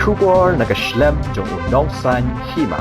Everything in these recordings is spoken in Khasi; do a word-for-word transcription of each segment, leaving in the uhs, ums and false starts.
Khubor na ka shlem jong u nongsan hima.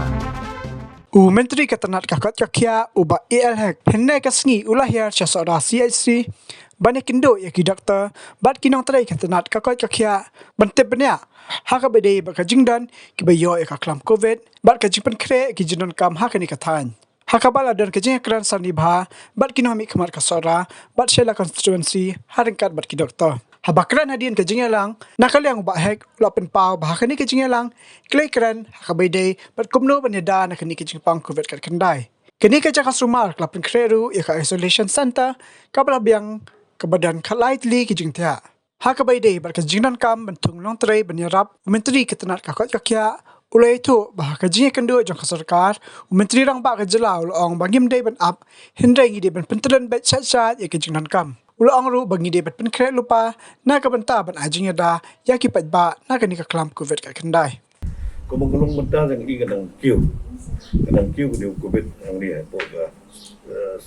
U Myntri ka tnat ka koit ka khiah u Bah A L Hek hynne ka sngi u la hiar sha Sohra C H C ban ïakynduh ïa ki doktor bad ki nongtrei ka tnat ka koit ka khiah ban tip bniah ha kaba ïadei bad ka jingdon kiba ïoh ïa ka klam covid bad ka jingpynkhreh ki jingdonkam ha kane ka thaiñ. Ha kaba la don ka jingïakren sani bha bad ki nongmihkhmat ka Sohra bad Shella constituency ha ryngkat bad ki doktor. Haba kren hadien ka jingïalang na ka liang u Bah Hek u la pynpaw ba ha kane ka jingïalang ki la ïakren ha kaba ïadei bad kumno ban ïada na kane ka jingpang covid khatkhyndai. Kane ka jaka sumar ka la pynkhreh ruh ïa ka isolation center kaba la biang kaba don khatlai tylli ki jingthiah. Ha kaba ïadei bad ka jingdonkam ban thung nongtrei ban ïarap, u Myntri ka tnat ka koit ka khiah u la ïathuh ba ha ka jingïakynduh jong ka sorkar, u Myntri Rangbah ka jylla u la ong ba ngim dei ban ap, hynrei ngi dei ban pyntreikam beit shat shat ïa ka jingdonkam. U la ong ruh ba ngi dei ban pynkhreh lypa na ka bynta ban ai jingïada ïa ki paidbah na kane ka klam covid khatkhyndai. Kumba ka long mynta jong ngi ka dang kiew, ka dang kiew ka dei covid hangne hapoh ka, eh,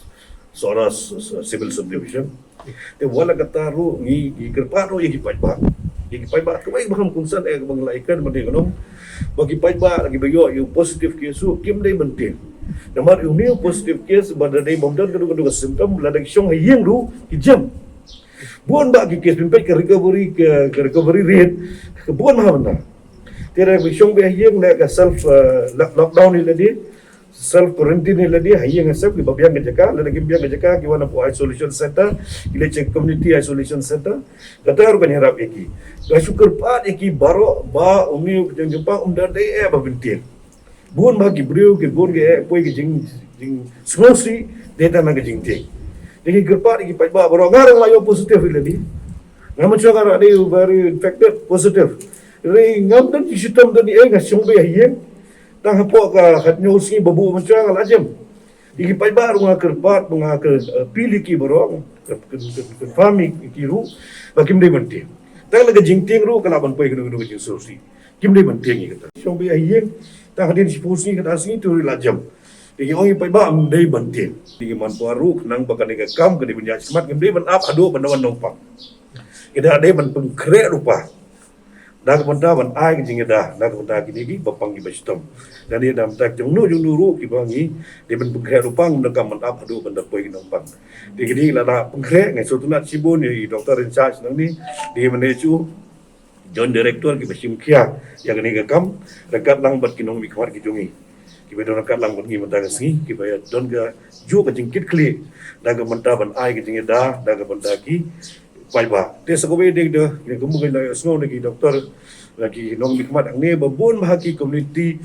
Sohra s-, s-, Civil Subdivision. Te wat la katta ruh ngi, ngi kyrpad ruh ïa ki paidbah, ïa ki paidbah kawei ba kham kongsan eh ba ngi la ïakren mynta ka long ba ki paidbah kiba ïoh ïa u positive case ruh kim dei ban tieng. Namar une u positive case ba da dei bym don kano kano ka symptom, lada ki shong ha ïing ruh ki jem. Bun bah ki case, phin peit ka recovery, ka, ka recovery rate ka bun bha mynta. Te lada ki shong beit ha ïing, leh ka self, eh, lock-, lockdown hi lade, self quarantine hi lade, ha ïing ha sem, kiba biang ka jaka, lada kim biang ka jaka ki wan hapoh isolation center, ki leit sha community isolation center. Kata ruh kan ïarap ïa ki. Nga shu kyrpad ïa ki baroh ba une u jingpang um da dei eh ba pyntieng. Bun bha ki briew, ki bun ki eh, poi ki jing, jingsngewsih, dei tang na ka jingtieng. Te ngi kyrpad ïa ki paidbah baroh, nga ruh nga la ïoh positive hi lade. Nga mynshuwa nga ruh dei u very infected, positive. Hynrei ngam don jingshitom don ei, nga shong beit ha ïing. Tang hapoh ka khathynñiew sngi ba buh mynshuwa nga la jem. Ïa ki paidbah ruh nga kyrpad, ba nga kyr-, appeal ïa ki baroh, kyn-, kyn-, kyn-, confirm ïa ki ruh ba kim dei ban tieng. Tang la ka jingtieng ruh ka lah ban poi kano kano ka jingsngewsih. Kim dei ban tieng ïa kata. Shong beit ha ïing, tang hadien shiphew sngi khatar sngi te ruh la jem. Te ngi ong ïa ki paidbah ym dei ban tieng. Te ngi man pyrshah ruh khnang ba kane ka kam ka dei ban ïaid shakhmat, ngim dei ban ap haduh ban da wan nongpang. Ngi da dei ban pynkhreh lypa. Da ka bynta ban ai ka jingïada, da ka bynta kine kiba pang kiba shitom. Da dei da ka bynta jong no jong no ruh kiba ngi dei ban pynkhreh lypa, ngim donkam ban ap haduh ban da poi ki nongpang. Te kine la da pynkhreh, nga sngewtynnat shibun ïa i doctor in charge nangne, dei ban ïa u Joint Director kiba shim khia ïa kane ka kam, ryngkat lang bad ki nongmihkhmat ki jong ngi kiba don ryngkat lang bad ngi mynta ka sngi, kiba ïa don kajuh ka jingkitkhlieh da ka bynta ban ai ka jingïada da ka bynta ki paidbah. Te sa kawei de, de, de, kumba ngi la ïohsngew na ki doctor, na ki nongmihkhmat hangne ba bun bha ki community,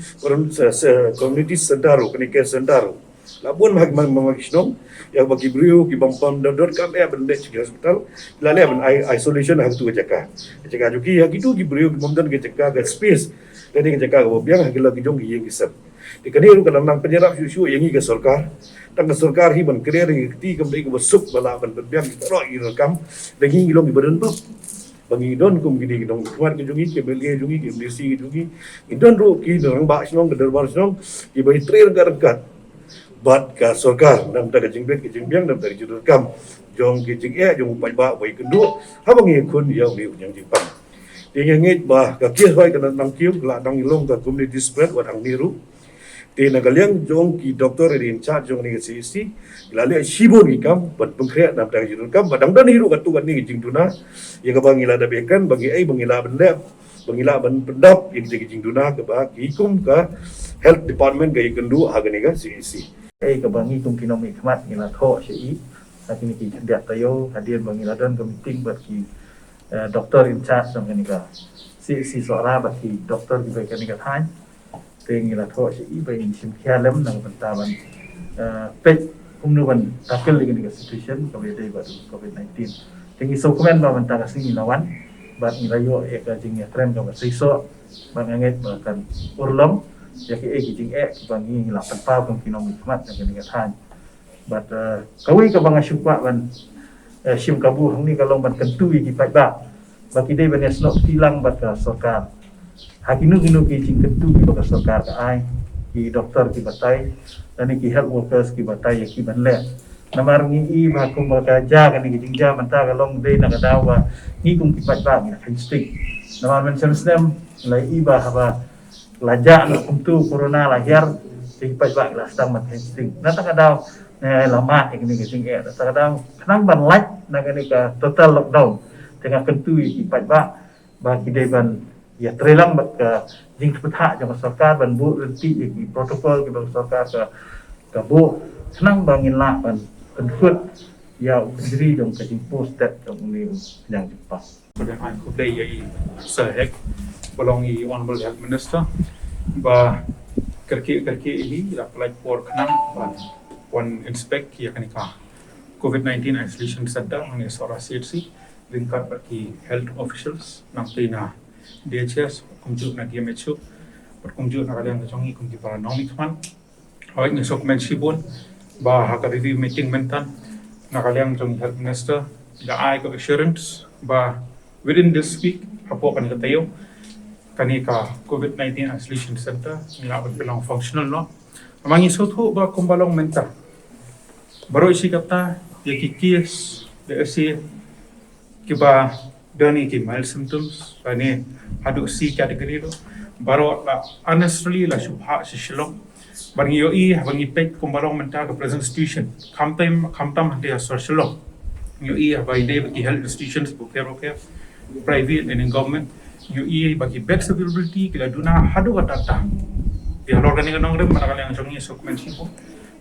se-, se-, community center ruh, kane care center ruh. La bun bha ki man, man, man ki shnong, ïa ba ki briew, ki bym, bym don, donkam eh ban leit sha ki hospital, la leh ban i-, isolation ha katu ka jaka. Ka jaka jong ki, ha kitu ki briew, ki bym don ka jaka, ka space. Lane ka jaka kaba biang, ha ki la ki jong ki ïing ki sem. Te kane ruh ka nang pynïarap shuh shuh ïa ngi ka sorkar. Tang ka sorkar hi ban kren ïa ka kti kam dei kaba suk ba lah ban pynbiang ki baroh ki rukom. Da ngi ngi long kiba don bok. Ba ngi don kum kine ki nongmihkhmat ki jong ngi, ki M L A jong ngi, ki M D C ki jong ngi. Ngi don ruh ki rangbah shnong, ki dorbar shnong, kiba ïatrei ryngkat ryngkat bad ka sorkar na ka bynta ka jingbit ka jingbiang, na ka bynta ka jingdonkam jong ki jingeh jong u paidbah ba ïakynduh haba ngi ïakhun ïa une u jingpang. Te ngi ngeit ba ka case ba ka nang kiew, ka la nang long ka community spread wat hangne ruh. Te na ka liang jong ki doctor in charge jong kane ka C H C, ki la leh shibun ki kam ban pynkhreh na ka bynta ka jingdonkam, ba dang don hi ruh katto katne ka jingduna ïa kaba ngi la dep ïakren ba ngi ei ba ngi lah ban leh, ba ngi lah ban pyndap ïa ka jingduna kaba ki kum ka health department ka ïakynduh ha kane ka C H C. Ei kaba ngi kum ki nongmihkhmat ngi la thoh sha i ha kine ki khyndiat taïew hadien ba ngi la don ka meeting bad ki, eh, doctor in charge jong kane ka C H C Sohra bad ki doctor kiba ïa kane ka thaiñ. Te ngi la thoh sha i ba ngin shim khia lem na ka bynta ban, eh, peit kumno ban tackle ïa kane ka situation kaba ïadei bad covid nineteen. Te ngi sngewkmen ba mynta ka sngi ngi la wan bad ngi la ïoh ïa ka jingïakren kaba seisoh bad nga ngeit ba kan urlong ïa kiei ki jingeh kiba ngi, ngi la pynpaw kum ki nongmihkhmat na kane ka thaiñ. Bad, eh, kawei kaba nga shu kwah ban, eh, shim kabu hangne ka long ban kyntu ïa ki paidbah ba ki dei ban ïasnoh kti lang bad ka sorkar ha kino kino ki jingkyntu kiba ka sorkar ka ai, ki doktor ki batai lane ki health workers ki batai ïa ki ban leh. Namar ngi i ba kumba ka jia kane ka jingjia mynta ka long dei na ka daw ba ngi kum ki paidbah ngi la kheiñ sting. Namar mynshem snem la i ba haba la jah na kumtu corona la hiar, te ki paidbah ngi la sdang ban kheiñ sting. Na kata ka daw ne la mad ïa kane ka jingeh. Na kata ka daw khnang ban lait na kane ka total lockdown, te nga kyntu ïa ki paidbah ba ki dei ban ïatreilang bad ka jingthmu jong ka sorkar ban buh ryntih ïa ki protocol kiba ka sorkar ka, ka buh, khnang ba ngin lah ban pynkut ïa u kynjri jong ka jingpur stet jong une u khñiang jingpang. Khublei ïa i Sir Hek, ba long i Honorable Health Minister, ba kyrkieh kyrkieh hi la pynlait por khnang ban wan inspect ïa kane ka COVID nineteen Isolation Center hangne Sohra C H C, ryngkat bad ki health officials nangta na D H S, kumjuh na D M H O, bad kumjuh na ka liang ka jong ngi kum ki para nongmihkhmat. Hooid, ngi sngewkmen shibun ba ha ka review meeting mynta na ka liang jong Health Minister, i la ai ka assurance ba within this week, hapoh kane ka taïew, kane ka COVID nineteen Isolation Center ngi lah ban pynlong functional noh. Namar ngi sngewthuh ba kumba long mynta, baroh shi katta ïa ki case da ase kiba don ïa ki mild symptoms, lane haduh C category ruh, baroh la unnecessarily la shu phah sha Shillong. Bad ngi ïohi haba ngi peit kumba long mynta ka present situation, khamtam, khamtam hangta ha sor Shillong, ngi ïohi haba ïadei bad ki health institutions bapher bapher, private and government, ngi ïohi ba ki beds availability ki la duna haduh katta katta. Te halor kane ka nongrim, na ka liang jong ngi sngewkmen shibun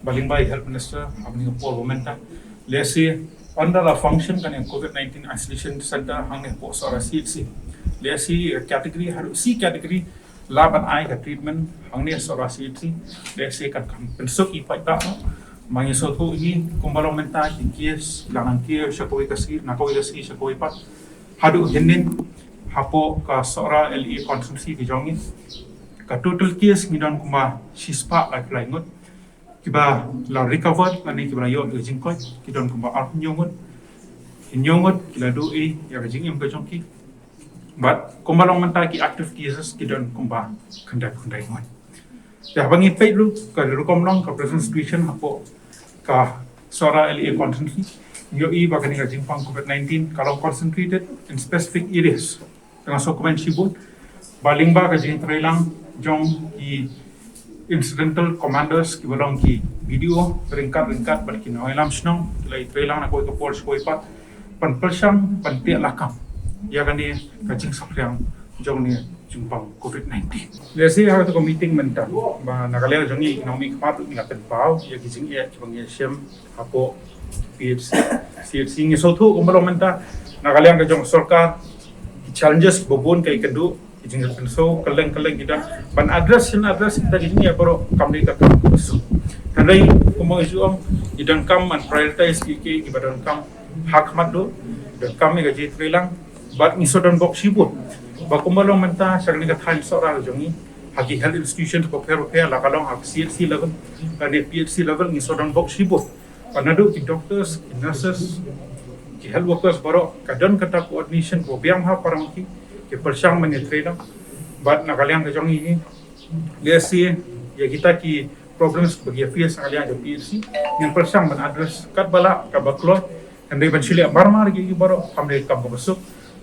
ba lyngba i Health Minister, ha kane ka por ba mynta, lehse ynda la function kane ka COVID nineteen Isolation Center hangne hapoh Sohra C H C, lehse category haduh C category, lah ban ai ka treatment hangne Sohra C H C, lehse kan kham pynsuk ïa ki paidbah. Namar ngi sngewthuh hi kumba long mynta ki case la nang kiew sha kawei ka sngi na kawei ka sngi sha kawei pat. Haduh hynnin, hapoh ka Sohra L A constituency ka jong ngi, ka total case ngi don kumba shispah laiphew lai ngut. Kiba la recovered lane kiba la ïoh ïa ka jingkoit ki don kumba arphew hynñiew ngut. Hynñiew ngut ki la duh ïa ka jingim ka jong ki. Bad kumba long mynta ki active cases ki don kumba khyndai phew khyndai ngut. Te haba ngi peit ruh ka rukom long ka present situation hapoh ka Sohra L A constituency, ngi ïohi ba kane ka jingpang COVID nineteen ka long concentrated in specific areas. Te nga sngewkmen shibun ba lyngba ka jingtreilang jong ki incidental commanders kiba long ki B D O ryngkat ryngkat bad ki nongïalam shnong, ki la ïatreilang na kawei ka por sha kawei pat ban pyrshang ban teh lakam ïa kane ka jingsaphriang jong ne jingpang COVID nineteen. Lehse ha kata ka meeting mynta ba na ka liang jong ngi ki nongmihkhmat ruh ngi la pynpaw ïa ki jingeh kiba ngi ïashem hapoh P H C, C H C. Ngi sngewthuh kumba long mynta na ka liang ka jong sorkar, ki challenges kiba bun ka ïakynduh, ki jingpynsaw kylleng kylleng ki don ban address, shen address kita ki jingeh baroh kam dei ka kam kaba suk. Hynrei kumba ngi ju ong, ngi donkam ban prioritize ki, ki, kiba donkam ha khmat duh, donkam ïa ka jingtreilang. Bad ngi sngewdon bok shibun ba kumba long mynta sha kane ka thaiñ Sohra ka jong ngi, ha ki health institutions bapher bapher, la ka long ha C H C level lane P H C level, ngi sngewdon bok shibun ba naduh ki doctors, ki nurses, ki health workers baroh, ka don kata coordination ba biang ha para ki, ki pyrshang ban ïatreilang. Bad na ka liang ka jong ngi, lehse ïa kita ki problems ba ngi face na ka liang jong P H C, ngin pyrshang ban address katba lah katba kloi. Hynrei ban shu leh marmar ïa ki baroh kam dei kam kaba suk.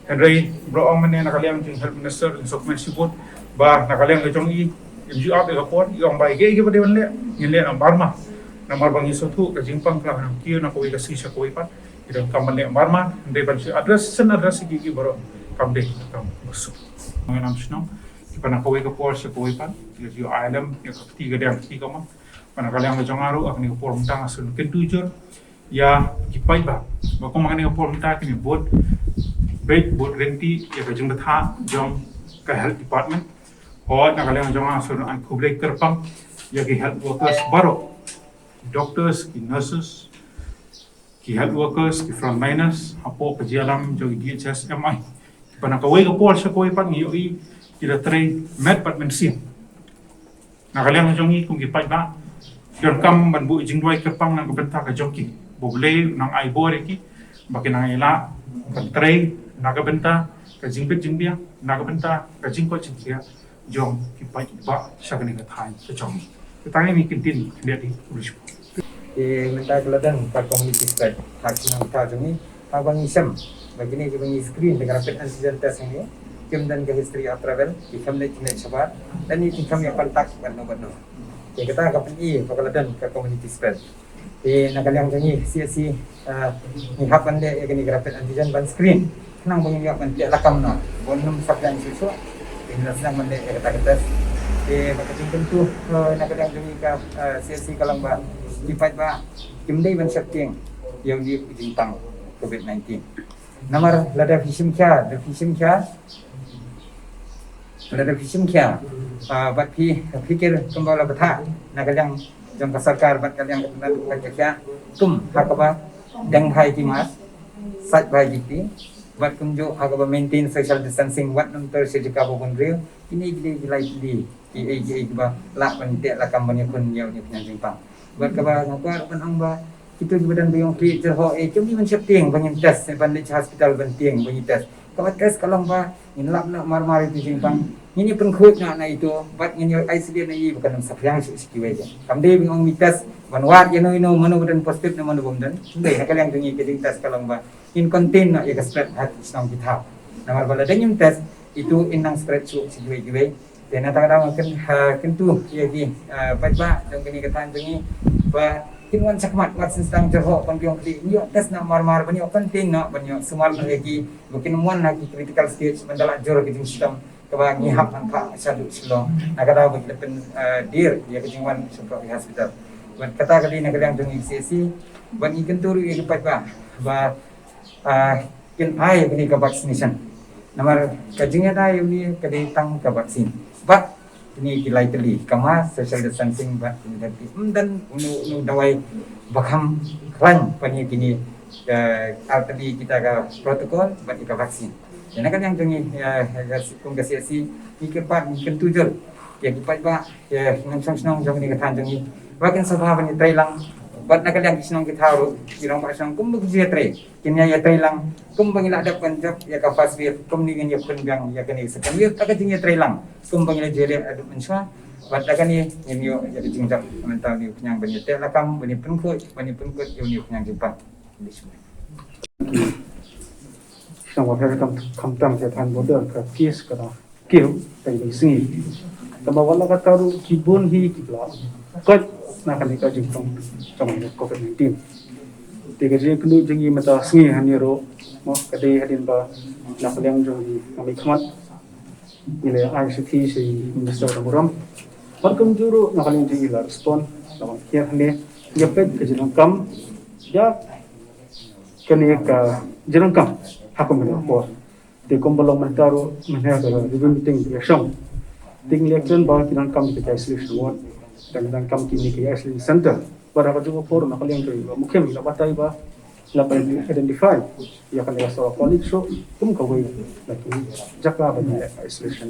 Hynrei baroh ong mynne na ka liang jong Health Minister, ngi sngewkmen shibun ba na ka liang ka jong i, im ju ap ïa ka por, i ong ba ïa kiei kiei kiba dei ban leh ngin leh marmar. Namar ba ngi sngewthuh ka jingpang ka la nang kiew na kawei ka sngi sha kawei pat. Ngi donkam ban leh marmar, hynrei ban shu address, shen address ïa ki, ki baroh kam dei kam kaba suk. Nongïalam shnong kiba na kawei ka por sha kawei pat ki la ju ai lem ïa ka kti ka diang kti kamon. Ba na ka liang ka jong nga ruh ha kane ka por mynta nga sngewkyntu jur ïa ki paidbah ba kum ha kane ka por mynta kine bud beit bud ryntih ïa ka jingbthah jong ka health department. Hooid, na ka liang jong nga sngewdon ai khublei kyrpang ïa ki health workers baroh, doctors, ki nurses, ki health workers, ki frontliners hapoh ka jingïalam jong ki D H S M I, kiba na kawei ka por sha kawei pat ngi ïohi ki la trei met bad mynsiem. Na ka liang jong ngi kum ki paidbah, donkam ban buh jingduwai kyrpang na ka bynta ka jong ki, ba U Blei un nang ai bor ïa ki ba kin nang ïalah ban trei na ka bynta ka jingbit jingbiang, na ka bynta ka jingkoit jingkhiah jong ki paidbah sha kane ka thaiñ ka jong ngi. Te tang ïa kine ki ktien khyndiat, khublei shibun. Te mynta ka la don ka community spread ha ki nongthaw jong ngi, haba ngi shem ba kine kiba ngi screen da ka rapid antigen test hangne kim don ka history of travel, ki khlem leit khlem leit shabar, lane ki khlem ïa contact bad no bad no. Te kata ka pyni ba ka la don ka community spread. Te na ka liang jong ngi C S C, ah, ngi hap ban leh ïa kane ka rapid antigen ban screen khnang ba ngin ïoh ban teh lakam noh, ba ngin ym saphriang shuh shuh. Te ngi la sdang ban leh ïa kata ka test. Te ba ka jingkyntu, eh, na ka liang jong ngi ka, eh, C S C ka long ba ki paidbah kim dei ban sheptieng ïa une u jingpang covid nineteen. Namar lada phi shim khia, lada phi shim khia, lada phi shim khia, ah, bad phi, phi kir kumba la bthah na ka liang jong ka sorkar bad ka liang ka tnat ka khia, kum ha kaba deng bha ïa ki mask, sait bha ïa ki kti, bad kumjuh ha kaba maintain social distancing wat nym tur sha jaka ba bun briew. Kine ki dei ki lai tylli kiei kiei kiba lah ban teh lakam ban ïakhun ïa une u khñiang jingpang. Bad kaba nga kwah ban ong ba kito kiba don ba ïong khlieh jyrhoh, eh, kim dei ban sheptieng ba ngin test, ban leit sha hospital ban tieng ba ngin test. Kaba test ka long ba ngin lap noh marmar ïa u jingpang, ngin ïa pynkhuid noh na ito bad ngin ïa isolate noh ïa i ba kan ym saphriang shuh sha kiwei de. Kam dei ba ngin ong ngi test ban wad ïa no ïa no, mano ba don positive ne mano bym don. Ym dei. Na ka liang jong ngi ka jingtest ka long ba ngin contain noh ïa ka spread ha ki shnong ki thaw. Namar ba lada ngim test, ito in nang spread shuh sha kiwei kiwei. Te na kata ka daw nga kyn, ha, kyntu ïa ki, ah, paidbah jong kane ka thaiñ jong ngi ba kin wan shakhmat, wat sdang jyrhoh ban ïong khlieh, ïoh test noh marmar, ban ïoh contain noh, ban ïoh sumar noh ïa ki ba kin wan ha ki critical stage ban da la jur ka jingshitom kaba ngi hap ban phah shaduh Shillong. Na ka daw ba ki la pyn, ah, dier ïa ka jingwan shapoh ki hospital. Bad kata ka dei na ka liang jong ngi C S C. Bad ngi kyntu ruh ïa ki paidbah ba, ah, kin ai kane ka vaccination. Namar ka jingïada ïa une ka dei tang ka vaccine. Bad kine ki lai tylli, ka mask, social distancing bad kine ki, ym don une une u dawai ba kham khlaiñ ban ïa kine, eh, ar tylli kita ka protocol bad ïa ka vaccine. Ïa na ka liang jong ngi, eh, kum ka C S C ngi kyrpad, ngi kyntu jur ïa ki paidbah, ïa ki nongshong shnong jong kane ka thaiñ jong ngi ba kin sa bha ban ïatrei lang. Bad na ka liang ki shnong ki thaw ruh, ki rangbah shnong kumba ki ju ïatrei, kin ïa ïatrei lang kumba ngi la dep ban jop ïa ka first wave, kumne ngin ïakhun biang ïa kane ka second wave da ka jingïatrei lang kumba ngi la ju leh haduh mynshuwa. Bad da kane ngin ïoh ïa ka jingjop mynta une u khñiang ban ïateh lakam, ban ïa pynkhuid, ban ïa pynkhuid ïa une u khñiang jingpang. Shnong Bapher, kam, khamtam ka thaiñ border, ka case ka dang kiew tang ka sngi. Tangba wat la katta ruh ki bun hi kiba la koit na kane ka jingpang jong ka covid nineteen. Te ka jingkynnoh jong ngi mynta ka sngi hangne ruh, mo, ka dei hadien ba na ka liang jong ngi, ngi khmat ngi la ai shithi sha i Minister ka burom. Bad kumjuh ruh na ka liang jong ngi la respond, la wan hiar hangne, ngi peit ka jingdonkam ïa kane ka jingdonkam ha kum kane ka por. Te kumba long mynta ruh, mynta ka review meeting ïa shong. Te ngi la kren ba ki donkam ki isolation ward, ki donkam kine ki isolation center. Bad ha kajuh ka por na ka liang jong ngi, Mukhim la batai ba la identify ïa kane ka Sawa College ruh kum kawei na ki jaka ba ngi isolation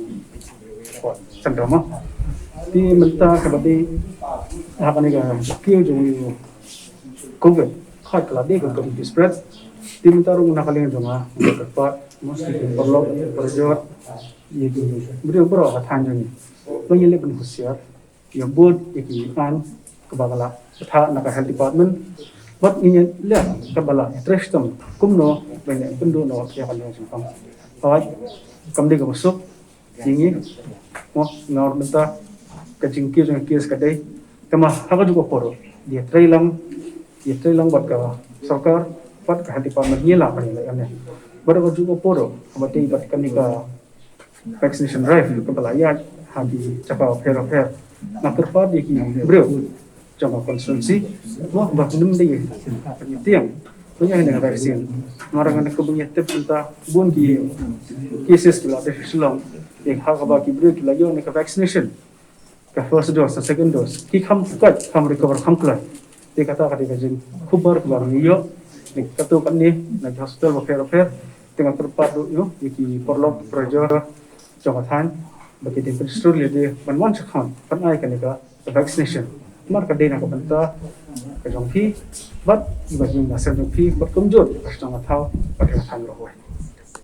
ward center mo. Te mynta kaba dei ha kane ka kiew jong u covid, khat ka la dei ka community spread. Te mynta ruh na ka liang jong nga, nga kyrpad, mostly ki paralok, parajor, ïa ki briew baroh ha thaiñ jong ngi, ba ngin leh ban husiar ïa bud ïa ki aiñ kaba ka la bthah na ka health department. Bad ngin ïa leh kaba la trei shitom kumno ban ïa pynduh noh ïa kane ka jingpang. Hooid, kam dei kaba suk ïa ngi, mo, namar mynta ka jingkiew jong ka case ka dei. Te ma ha kajuh ka por ruh, ïa trei lang, ïa trei lang bad ka sorkar, bad ka health department, ngi la, ngi la ïa ne. Bad ha kajuh ka por ruh, haba dei bad kane ka vaccination drive kaba la ïaid ha ki jaka bapher bapher, nga kyrpad ïa ki briew jong ka constituency, mo, ba kin ym dei ban ïa tieng ban ïa ne ka vaccine. Namar nga ne kumba ngi tip mynta bun ki cases ki la dei sha Shillong, ïa ha kaba ki briew ki la ïoh ne ka vaccination, ka first dose, ka second dose, ki kham koit, kham recover, kham kloi. Te kata ka dei ka jingkhubor kaba ngi ïoh na ki katto katne, na ki hospital bapher bapher. Te nga kyrpad ruh ïa ki paralok parajor jong ka thaiñ ba ki dei ban pynshlur lade ban wan shakhmat ban ai kane ka vaccination. Namar ka dei na ka bynta ka jong phi bad ba jong ka seng jong phi bad kumjuh ka shnong ka thaw bad ka thaiñ ruh.